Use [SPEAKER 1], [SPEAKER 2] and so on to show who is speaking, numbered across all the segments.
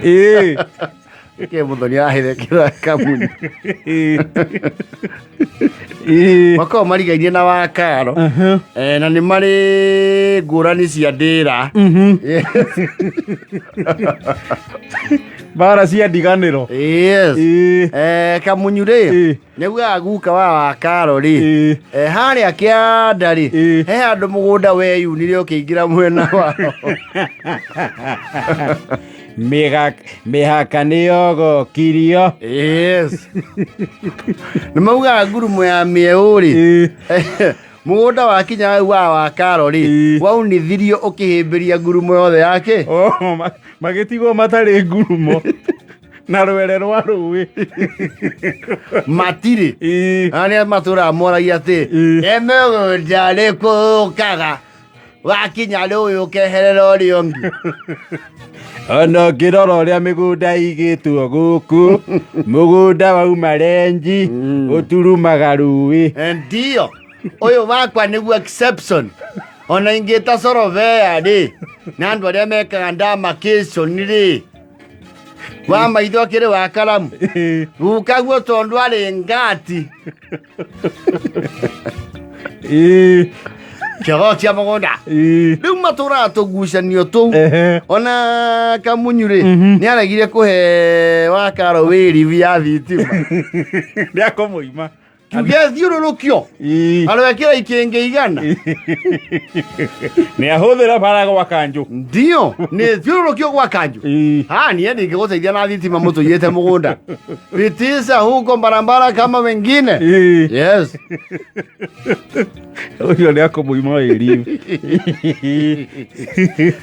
[SPEAKER 1] Ĩĩ.
[SPEAKER 2] Kĩ Muthoni arahithĩkĩra Kamunyu.
[SPEAKER 1] Ĩĩ.
[SPEAKER 2] Makoragwo marigainie na Wakaro. Eh, na nĩ marĩ ngũrani cia ndĩra.
[SPEAKER 1] Mbara cia ndiganĩro.
[SPEAKER 2] Yes.
[SPEAKER 1] Ĩĩ.
[SPEAKER 2] Eh, Kamunyu rĩ
[SPEAKER 1] Ĩĩ.
[SPEAKER 2] nĩaugaga guka wa Wakaro rĩ
[SPEAKER 1] Ĩĩ.
[SPEAKER 2] eh, harĩa kĩanda rĩ
[SPEAKER 1] Ĩĩ.
[SPEAKER 2] he handũ mũgũnda weyunire ũkĩingĩra mwena wao.
[SPEAKER 1] Mĩhaka nĩ yogokirio.
[SPEAKER 2] Yes. Nĩ maugaga ngurumo ya mĩeũ rĩ
[SPEAKER 1] Ĩĩ.
[SPEAKER 2] mũgũnda wakinya hau wa Wakaro rĩ
[SPEAKER 1] Ĩĩ.
[SPEAKER 2] waunithirio ũkĩhĩmbĩria ngurumo yothe yake.
[SPEAKER 1] Oh, magĩtigwo matarĩ ngurumo na rwere rwa rũĩ.
[SPEAKER 2] Matirĩ.
[SPEAKER 1] Ĩĩ.
[SPEAKER 2] Arĩa matũraga moragia atĩ
[SPEAKER 1] Ĩĩ.
[SPEAKER 2] nĩ mũgũnda ũrĩkũ ũkaga wakinya rũĩ ũkeherera ũrĩa ũngĩ.
[SPEAKER 1] Ona ũngĩrora ũrĩa mĩgũnda ĩigĩtwo gũkũ, mũgũnda wauma renji ũturumaga rũĩ.
[SPEAKER 2] Ndio ũyũ wakwa nĩguo exception ona ingĩta sorovea rĩ na andũ arĩa mekaga demarcation rĩ wa maitho akĩrĩ wa karamu gukaguo tondũ arĩ ngati.
[SPEAKER 1] Ĩĩ.
[SPEAKER 2] Kĩogoo cia mũgũnda.
[SPEAKER 1] Ĩĩ.
[SPEAKER 2] Rĩu matũraga tũgucanio tũu.
[SPEAKER 1] Ehe.
[SPEAKER 2] Ona Kamunyu rĩ nĩ aregire kũhe Wakaro wĩribi ya thitima.
[SPEAKER 1] Nĩ akũmũima.
[SPEAKER 2] Kiuge thiũrũrũkio.
[SPEAKER 1] Ĩĩ.
[SPEAKER 2] Arwekĩra ikĩngĩ 100.
[SPEAKER 1] Nĩ ahũthĩra bara gwa kanjũ.
[SPEAKER 2] Ndio nĩ thiũrũrũkio gwa kanjũ.
[SPEAKER 1] Ĩĩ.
[SPEAKER 2] Ha, niĩ ndingĩgũteithia na thitima mũtũiyĩte mũgũnda. Pitisa huko barabara kama wengine.
[SPEAKER 1] Ĩĩ.
[SPEAKER 2] Yes.
[SPEAKER 1] Ũcio nĩ akũmũima wĩribi.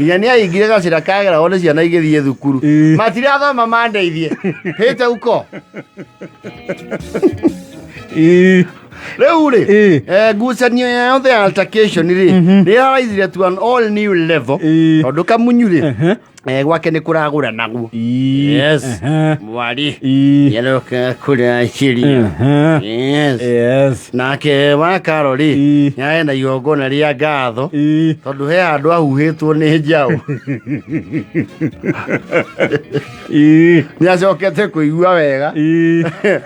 [SPEAKER 2] Nginya nĩ aingire gacĩra kageragwo nĩ ciana igĩthiĩ thukuru.
[SPEAKER 1] Ĩĩ.
[SPEAKER 2] Matirathoma mandeithie. Hĩte uko.
[SPEAKER 1] Ĩĩ.
[SPEAKER 2] Rĩu rĩ,
[SPEAKER 1] Ĩĩ.
[SPEAKER 2] ngucanio ya the altercation rĩ, nĩ yaraithire to an all new level.
[SPEAKER 1] Ĩĩ.
[SPEAKER 2] Tondũ Kamunyu rĩ,
[SPEAKER 1] Ehe.
[SPEAKER 2] gwake nĩ kũragũranagwo.
[SPEAKER 1] Ĩĩ.
[SPEAKER 2] Yes.
[SPEAKER 1] Ehe.
[SPEAKER 2] Mwari.
[SPEAKER 1] Ĩĩ.
[SPEAKER 2] Nĩaroka kũracĩria.
[SPEAKER 1] Ehe.
[SPEAKER 2] Yes.
[SPEAKER 1] Yes.
[SPEAKER 2] Nake Wakaro rĩ,
[SPEAKER 1] Ĩĩ.
[SPEAKER 2] nĩarĩ na igongona rĩa ngatho.
[SPEAKER 1] Ĩĩ.
[SPEAKER 2] Tondũ he handũ ahuhĩtwo nĩ njaũ.
[SPEAKER 1] Ĩĩ.
[SPEAKER 2] Nĩ acokete kũigua wega.
[SPEAKER 1] Ĩĩ.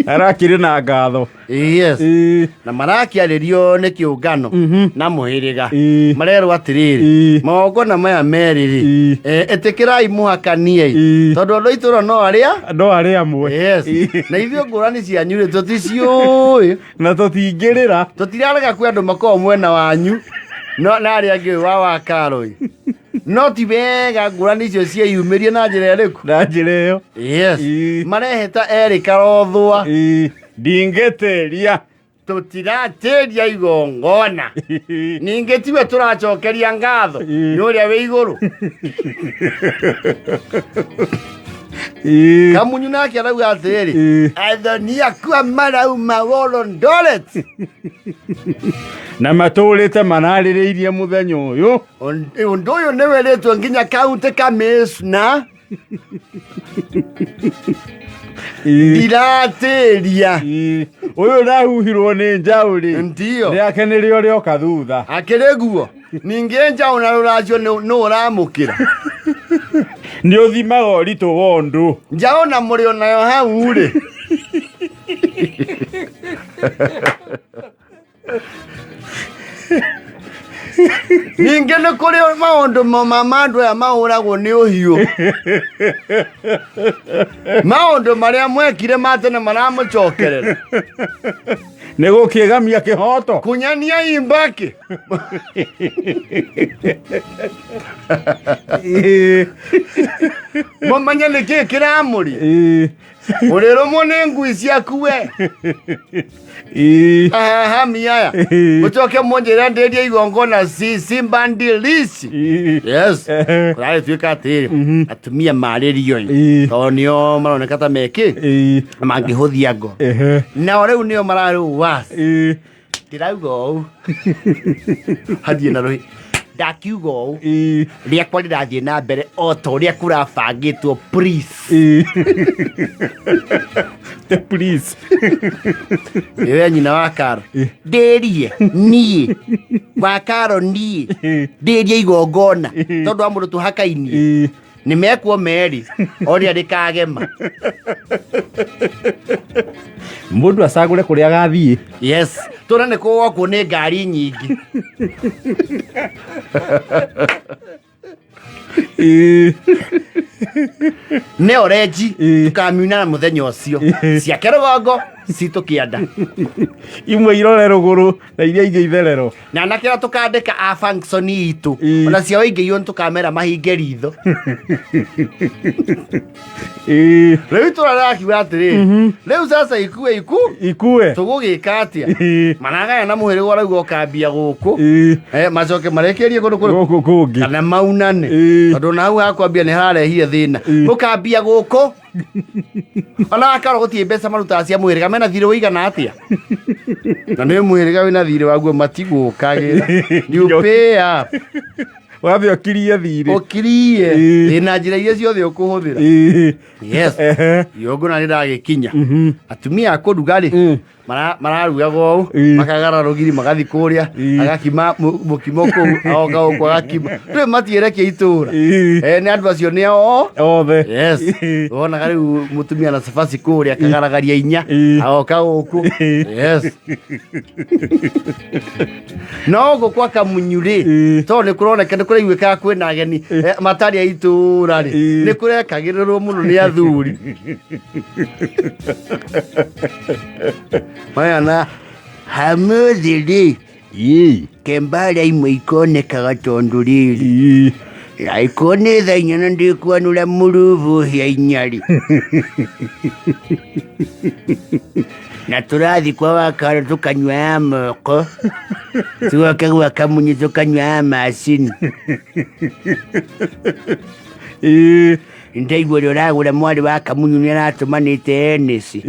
[SPEAKER 1] Arakĩrĩ na ngatho.
[SPEAKER 2] Yes.
[SPEAKER 1] Ĩĩ.
[SPEAKER 2] Na marakĩarĩrio nĩ kĩũngano na mũhĩrĩga.
[SPEAKER 1] Ĩĩ.
[SPEAKER 2] Marerwo atĩrĩrĩ,
[SPEAKER 1] Ĩĩ.
[SPEAKER 2] magongona maya merĩ rĩ,
[SPEAKER 1] Ĩĩ.
[SPEAKER 2] ĩtĩkĩrai mũhakaniei.
[SPEAKER 1] Ĩĩ.
[SPEAKER 2] Tondũ andũ a itũũra no arĩa
[SPEAKER 1] No arĩ amwe.
[SPEAKER 2] Yes.
[SPEAKER 1] Ĩĩ.
[SPEAKER 2] Na ithuĩ ngũrani cianyu rĩ tũticiũĩ.
[SPEAKER 1] Na tũtingĩrĩra.
[SPEAKER 2] Tũtirarega kwĩ andũ makoragwo mwena wanyu no na arĩa angĩ wa Wakaro ĩ. No ti wega ngũrani icio cieyumĩrie na njĩra ĩrĩkũ?
[SPEAKER 1] Na njĩra ĩyo.
[SPEAKER 2] Yes.
[SPEAKER 1] Ĩĩ.
[SPEAKER 2] Mareheta erĩ karothwa.
[SPEAKER 1] Ĩĩ. Ndingĩtĩria.
[SPEAKER 2] Tũtiratĩria igongona. Ningĩ tiwe tũracokeria ngatho
[SPEAKER 1] Ĩĩ.
[SPEAKER 2] nĩ ũrĩa wĩ igũrũ.
[SPEAKER 1] Ĩĩ.
[SPEAKER 2] Kamunyu nake arauga atĩrĩrĩ,
[SPEAKER 1] Ĩĩ.
[SPEAKER 2] athoni akua marauma Wolondoret.
[SPEAKER 1] Na matũrĩte mararĩrĩirie mũthenya ũyũ.
[SPEAKER 2] Ũndũ ũyũ nĩ wĩrĩtwo nginya county commissioner
[SPEAKER 1] Ĩĩ.
[SPEAKER 2] ndiratĩria.
[SPEAKER 1] Ĩĩ. Ũyũ ũrahuhirwo nĩ njaũ rĩ.
[SPEAKER 2] Ndio.
[SPEAKER 1] Rĩake nĩrĩo rĩoka thutha.
[SPEAKER 2] Akĩrĩ guo. Ningĩ njaũ na rũracio nĩ ũramũkĩra.
[SPEAKER 1] Nĩ ũthimaga ũritũ wa ũndũ.
[SPEAKER 2] Njaũ na mũrĩo nayo hau rĩ. Ningĩ nĩ kũrĩ maũndũ ma andũ aya mahũragwo nĩ ũhiũ. Maũndũ marĩa mwekire ma tene maramũcokerera.
[SPEAKER 1] Nĩ gũkĩgamia kĩhoto.
[SPEAKER 2] Kunyania imbaki.
[SPEAKER 1] Ĩĩ.
[SPEAKER 2] Mũmenye nĩ kĩĩ kĩramũria.
[SPEAKER 1] Ĩĩ.
[SPEAKER 2] Ũrĩrũmwo nĩ ngui ciaku we.
[SPEAKER 1] Ĩĩ.
[SPEAKER 2] Ahami aya.
[SPEAKER 1] Ĩĩ.
[SPEAKER 2] Mũcoke mũnjĩre ndĩrie igongona simbandilici.
[SPEAKER 1] Ĩĩ.
[SPEAKER 2] Yes.
[SPEAKER 1] Ehe.
[SPEAKER 2] Kũragĩtuĩka atĩrĩ, atumia marĩrio ĩ.
[SPEAKER 1] Ĩĩ.
[SPEAKER 2] Tondũ nĩo maroneka ta mekĩ
[SPEAKER 1] Ĩĩ.
[SPEAKER 2] mangĩhũthia ngo.
[SPEAKER 1] Ehe.
[SPEAKER 2] Nao rĩu nĩo mararĩ was.
[SPEAKER 1] Ĩĩ.
[SPEAKER 2] Ndĩrauga ũũ. Hathiĩ na rũhĩ. Ndakiuga ũũ,
[SPEAKER 1] Ĩĩ.
[SPEAKER 2] Rĩakwa rĩrathiĩ na mbere o ta ũrĩa kũrabangĩtwo, please.
[SPEAKER 1] Ĩĩ. Please.
[SPEAKER 2] Nĩwe nyina wa Karo. Ndĩrie niĩ wa Karo, niĩ ndĩrie igongona tondũ wa mũndũ tũhakainie.
[SPEAKER 1] Ĩĩ.
[SPEAKER 2] Nĩ mekuo merĩ orĩa rĩkagema.
[SPEAKER 1] Mũndũ acagũre kũrĩa agathiĩ.
[SPEAKER 2] Yes, tũra nĩ kũgokwo nĩ ngari nyingĩ.
[SPEAKER 1] Ĩĩ.
[SPEAKER 2] Nĩ orenji.
[SPEAKER 1] Ĩĩ.
[SPEAKER 2] Tũkamiunana mũthenya ũcio ciake rũgongo citũ kĩanda.
[SPEAKER 1] Imwe irore rũgũrũ na iria ingĩ itherero.
[SPEAKER 2] Na anake arĩa tũkandĩka a function itũ,
[SPEAKER 1] Ĩĩ.
[SPEAKER 2] ona ciao ingĩiywo nĩ tũkamera mahinge ritho.
[SPEAKER 1] Ĩĩ.
[SPEAKER 2] Rĩu itũra rĩrakiuga atĩrĩrĩ, rĩu sasa ikue iku
[SPEAKER 1] Ikue.
[SPEAKER 2] Tũgũgĩka atĩa?
[SPEAKER 1] Ĩĩ.
[SPEAKER 2] Maragaya na mũhĩrĩga ũrauga ũkambia gũkũ.
[SPEAKER 1] Ĩĩ.
[SPEAKER 2] Macoke marekerie kũndũ kũrĩ
[SPEAKER 1] Gũkũ kũngĩ.
[SPEAKER 2] Kana maunane.
[SPEAKER 1] Ĩĩ.
[SPEAKER 2] Tondũ na hau hakwambia nĩ hararehire thĩna.
[SPEAKER 1] Ĩĩ.
[SPEAKER 2] Gũkambia gũkũ ona wakarwo gũtirĩ mbeca marutaga cia mũhĩrĩga, mena thirĩ ũigana atĩa, na nĩ mũhĩrĩga wĩna thirĩ waguo matigũkagĩra, you pay up.
[SPEAKER 1] Wambe ũkirie thirĩ.
[SPEAKER 2] Ũkirie.
[SPEAKER 1] Ĩĩ.
[SPEAKER 2] Ĩ, na njĩra iria ciothe ũkũhũthĩra.
[SPEAKER 1] Ĩĩ.
[SPEAKER 2] Yes.
[SPEAKER 1] Ehe.
[SPEAKER 2] Igongona nĩ rĩragĩkinya. Atumia a kũruga rĩ, mararugaga ũũ, makagara rũgiri magathi kũrĩa, agakima mũkimo kũu, agoka gũkũ agakima, ndũĩ matierekia itũra.
[SPEAKER 1] Ĩĩ.
[SPEAKER 2] Nĩ andũ acio nĩ o
[SPEAKER 1] Othe.
[SPEAKER 2] Yes. Wonaga rĩu mũtumia na cabaci kũrĩa akagaragaria inya, agoka gũkũ. Yes, no gũkũ kwa Kamunyu rĩ, tondũ nĩ kũroneka nĩ kũraiguĩkaga kwĩna ageni matarĩ a itũũra rĩ, nĩ kũrekagĩrĩrwo mũno nĩ athuri maya na hamũthĩ rĩ. Kembarĩa imwe ikonekaga tondũ rĩrĩ, angĩkorwo nĩ thaa 4 na ndĩkwanũra mũrũbũ hĩa 4 rĩ, na tũrathi kwa Wakaro tũkanyua ya moko, tugoke gwa Kamunyi tũkanyua ya macini. Ndaigua ũrĩa ũragũra mwarĩ wa Kamunyu nĩ aratũmanĩte enesi.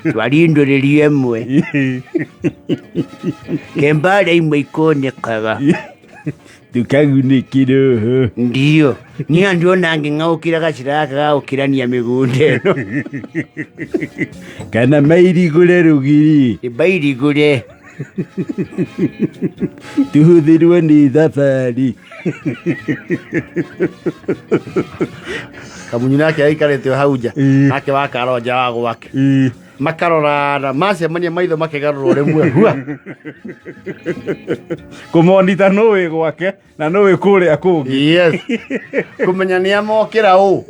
[SPEAKER 2] Twarindũrĩrio ĩmwe. Kembara imwe ikonekaga.
[SPEAKER 1] Tukagunĩkĩrwo.
[SPEAKER 2] Ndio niĩ ndiona ngĩng'aũkĩra gacĩra gaka ga gũkĩrania mĩgũnda ĩno.
[SPEAKER 1] Kana mairigũre rũgiri.
[SPEAKER 2] Ĩmbairigũre.
[SPEAKER 1] Tũhũthĩrwo nĩ thabarĩ.
[SPEAKER 2] Kamunyu nake aikarĩte o hau nja. Nake Wakaro nja wa gwake. Makarorana, macemania maitho makĩgarũrwo rĩmwe hua.
[SPEAKER 1] Kũmonita nũ wĩ gwake na nũ wĩ kũrĩa kũngĩ.
[SPEAKER 2] Yes, kũmenya nĩ amokĩra ũ.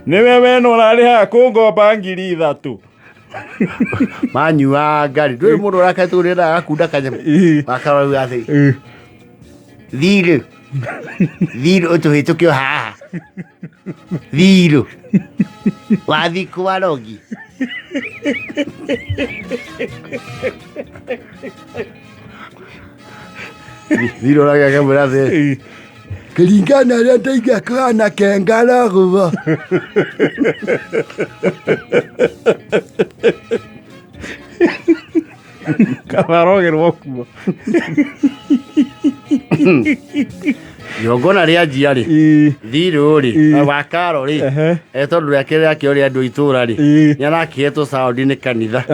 [SPEAKER 1] Nĩwe wena ũrarĩhaga kũngomba 3,000.
[SPEAKER 2] Manyua ngari, ndũĩ mũndũ ũrakaĩte ũrĩa agakunda kanyamũ. Wakarauga atĩ thirĩ thirĩ ũtũhĩtũke o haha thirũ wathi kwa rogi. Thirũ ũragĩa kamwĩra atĩ kĩringana na ũrĩa ndaiga kũhana kengaragũo.
[SPEAKER 1] Kabarogerwo kuo.
[SPEAKER 2] Igongona rĩa njia rĩ, thirũ rĩ, Wakaro rĩ, tondũ rĩake rĩake ũrĩa andũ a itũũra rĩ, nĩ arakĩhetwo sound nĩ kanitha,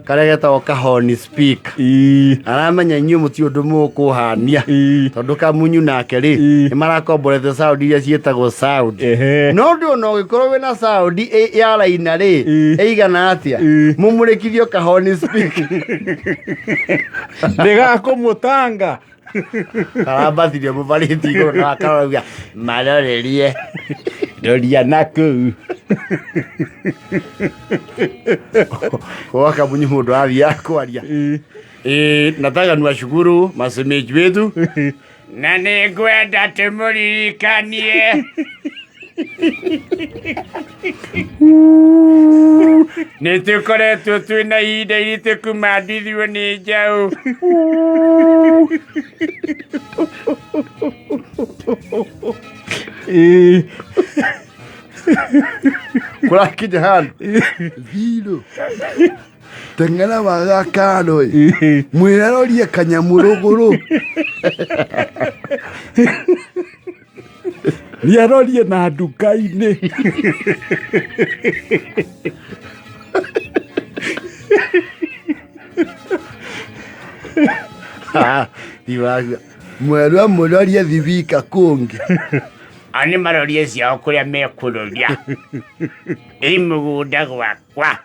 [SPEAKER 2] karĩa getagwo kahoni speaker. Aramenya inyuĩ mũtirĩ ũndũ mũkũhania, tondũ Kamunyu nake rĩ, nĩ marakomborete sound iria ciĩtagwo sound. No ndũ ona ũgĩkorwo wĩna sound ya raina rĩ, ĩigana atĩa, mũmũrĩkithio kahoni speaker.
[SPEAKER 1] Ndĩgakũmũtanga.
[SPEAKER 2] Karambathirie mũbarĩti igũrũ na akarauga marorerie.
[SPEAKER 1] Roria na kũu.
[SPEAKER 2] Kwa Kamunyu mũndũ athiaga kwaria. Nataka niwashukuru masemeji wetu na nĩngwenda tũmũririkanie nĩ tũkoretwo twĩna ihinda iritũ kuma ndithio nĩ njaũ. Kũrakinya handũ thirũ. Teng'era wa gakano ĩ mwĩre arorie kanyamũ rũgũrũ.
[SPEAKER 1] Nĩarorie na nduka-inĩ.
[SPEAKER 2] Mwerwa mũrorie thibika kũngĩ.
[SPEAKER 3] Ani marorie ciao kũrĩa mekũroria ĩ mũgũnda gwakwa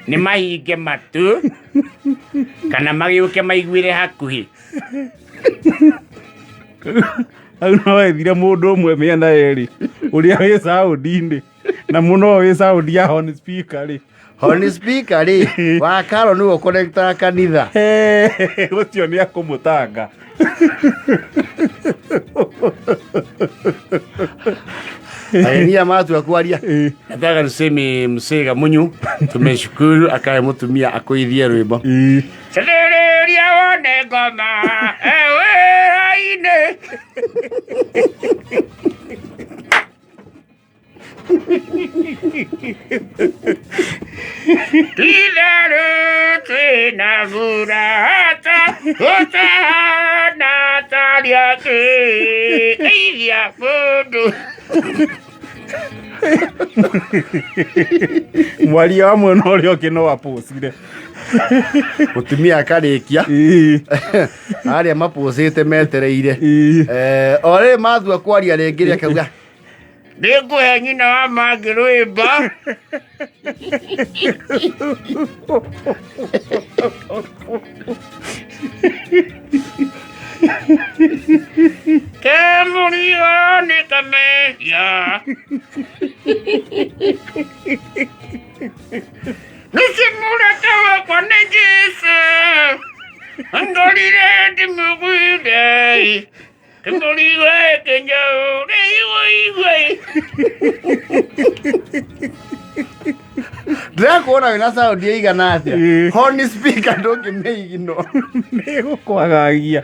[SPEAKER 3] nĩ mahinge matũ kana magĩũke maiguĩre hakuhĩ.
[SPEAKER 1] Hau no wethire mũndũ ũmwe mĩena yerĩ ũrĩa wĩ sound-inĩ na mũno wĩ sound ya horn speaker rĩ.
[SPEAKER 2] Horn speaker rĩ wa karo nĩwe ũconnectaga kanitha.
[SPEAKER 1] Ũcio nĩ akũmũtanga.
[SPEAKER 2] Agenia matua kwaria.
[SPEAKER 3] Nataka niseme msee Gamunyu tumeshukuru akae mutumia akuithie rwimbo. Cithĩrĩria wone ngoma ewĩra-inĩ. Itherũ twĩna mũrata ũtahana ta arĩa angĩ. Geithia mũndũ.
[SPEAKER 1] Mwaria wa mwena ũrĩa ũngĩ no apũcire.
[SPEAKER 2] Mũtumia akarĩkia. Arĩa mapũcĩte metereire. O rĩrĩ matua kwaria rĩngĩ rĩ akauga
[SPEAKER 3] Nĩngũhe nyina wa mangĩ rwĩmbo. Ke mũrigo nĩ kamehia. Nĩcio mũrata wakwa nĩ Jesũ. Ndorire ndĩmũguire. Kĩmũrigo kĩnyaũre igwe.
[SPEAKER 2] Ndĩrakuona wĩna sound ĩigana atĩa. Horn speaker ndũngĩmĩigino.
[SPEAKER 1] Nĩgũkwagagia.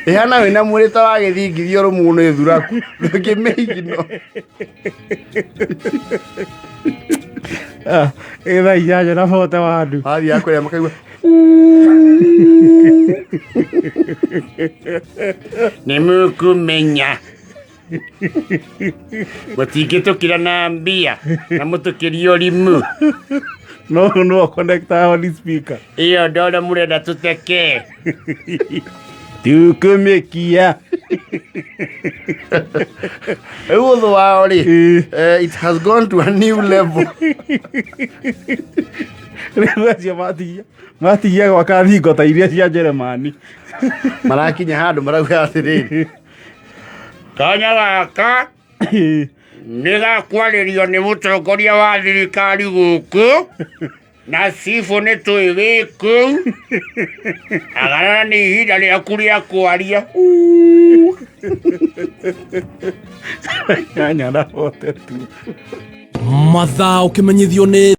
[SPEAKER 2] Ĩhana wĩna mwĩrĩ ta wa gĩthingithia ũrũmwo nĩ thuraku. Ndũngĩmĩigino.
[SPEAKER 1] Ĩ thaa 8 na 41.
[SPEAKER 2] Wathiĩ kũrĩa makaigua
[SPEAKER 3] Nĩ mũkũmenya mũtingĩtũkĩra na mbia na mũtũkĩrie ũrimũ.
[SPEAKER 1] No no connect horn speaker.
[SPEAKER 3] Ĩyo ndona mũrenda tũteke.
[SPEAKER 1] Tukũmĩkia.
[SPEAKER 2] Rĩu ũthũ wao rĩ, it has gone to a new level.
[SPEAKER 1] Rĩu acio matigia gwaka thingo ta iria cia Jeremani.
[SPEAKER 2] Marakinya handũ marauga atĩrĩrĩ,
[SPEAKER 3] Kanya gaka nĩ gakwarĩrio nĩ mũtongoria wa thirikari gũkũ na cibũ nĩ tũĩ wĩ kũu. Agarara nĩ ihinda rĩaku rĩa kwaria.
[SPEAKER 1] 8 na 42.
[SPEAKER 4] Mathaa ũkĩmenyithio nĩ